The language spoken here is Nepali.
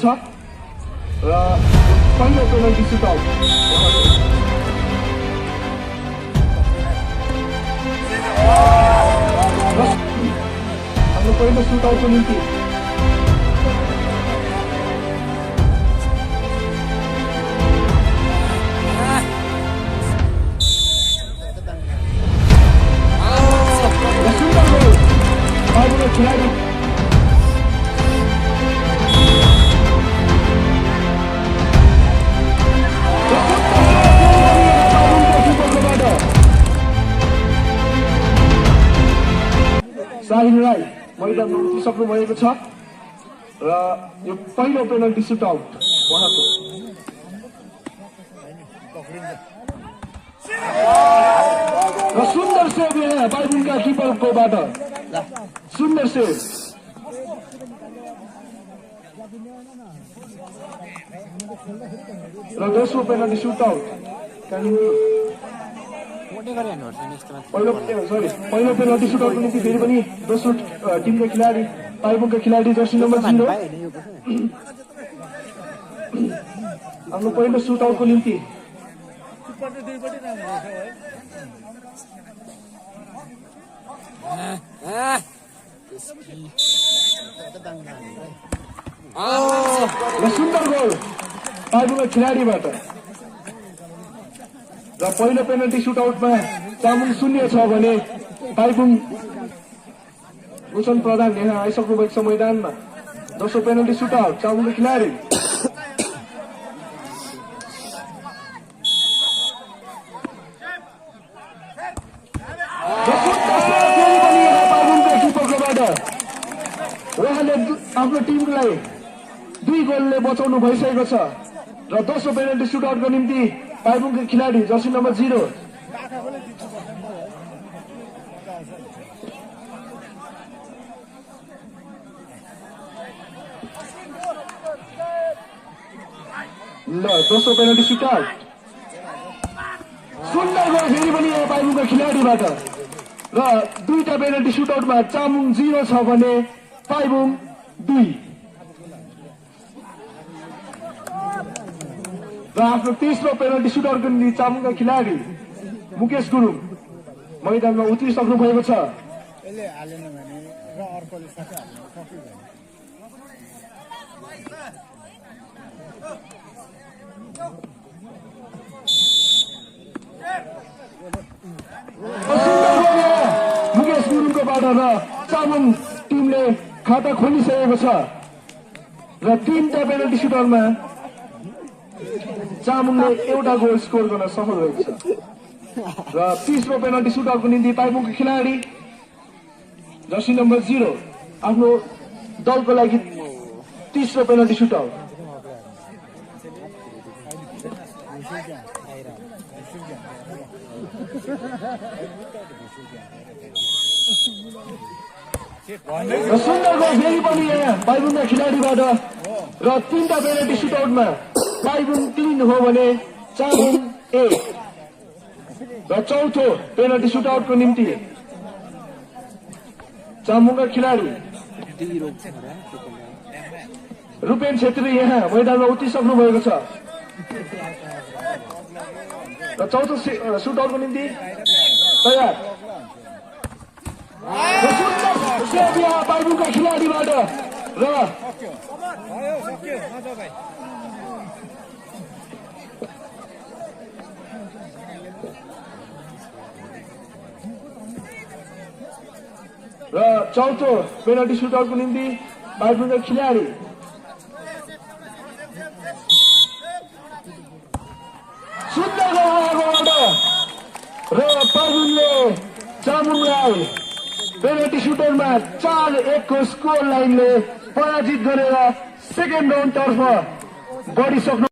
छ र पहिलो पेनल्टी सुटआउट हाम्रो पहिलो सुटआउटको निम्ति खिलाडी साहिल राई मैदानमा उठिसक्नु भएको छ र यो पहिलो पेनल्टी सुटआउट उहाँको र सुन्दर सेभ यहाँ बाइबुङका किपरकोबाट सुन्दर सेभ र दोस्रो पेनल्टी सुटआउट पहिलो पेनल्टी सुटआउटको निम्ति फेरि पनि दोस्रो टिमका खेलाडी बाइबुङका खेलाडी जर्सी नम्बर 0 हाम्रो पहिलो सुटआउटको निम्ति सुन्दर गोल बाइबुङका खेलाडीबाट र पहिलो पेनल्टी सुटआउटमा चामुङ 0 छ भने बाइबुङ भूषण प्रधान यहाँ आइसक्नु भएको छ मैदानमा दोस्रो पेनल्टी सुटआउट चामुङको खेलाडी उहाँले आफ्नो टिमलाई 2 गोलले बचाउनु भइसकेको छ र दोस्रो पेनल्टी सुटआउटको निम्ति बाइबुङका खेलाडी जर्सी नम्बर 0 ल दोस्रो पेनल्टी सुटआउट सुन्दर गोल फेरि पनि बाइबुङका खेलाडीबाट र दुईटा पेनल्टी सुटआउटमा चामुङ 0 छ भने बाइबुङ 2 र आफ्नो तेस्रो पेनल्टी सुटआउटको निम्ति चामुङका खेलाडी मुकेश गुरुङ मैदानमा उत्रिसक्नु भएको छ मुकेश गुरुङकोबाट र चामुङ टिमले खाता खोलिसकेको छ र 3टा पेनल्टी सुटआउटमा चामुङले एउटा गोल स्कोर गर्न सफल भएको छ र तेस्रो पेनल्टी सुटआउटको निम्ति बाइबुङको खेलाडी जर्सी नम्बर 0 आफ्नो दलको लागि तेस्रो पेनल्टी सुटआउट र सुन्दर गोल फेरि पनि यहाँ बाइबुङका खेलाडीबाट र 3टा पेनल्टी सुटआउटमा बाइबुङ 3 हो भने चामुङ 1 र चौथो पेनल्टी सुटआउटको निम्ति चामुङका खेलाडी रुपेन छेत्री यहाँ मैदानमा उत्रिसक्नु भएको छ र चौथो सुटआउटको निम्ति तयार बाइबुङका खेलाडीबाट र चौथो पेनल्टी सुटआउटको निम्ति बाइबुङका खेलाडी सुन्दर गोलबाट र बाइबुङले चामुङलाई पेनल्टी सुटआउटमा 4-1 को स्कोर लाइनले पराजित गरेर सेकेन्ड राउन्ड तर्फ बढिसक्नु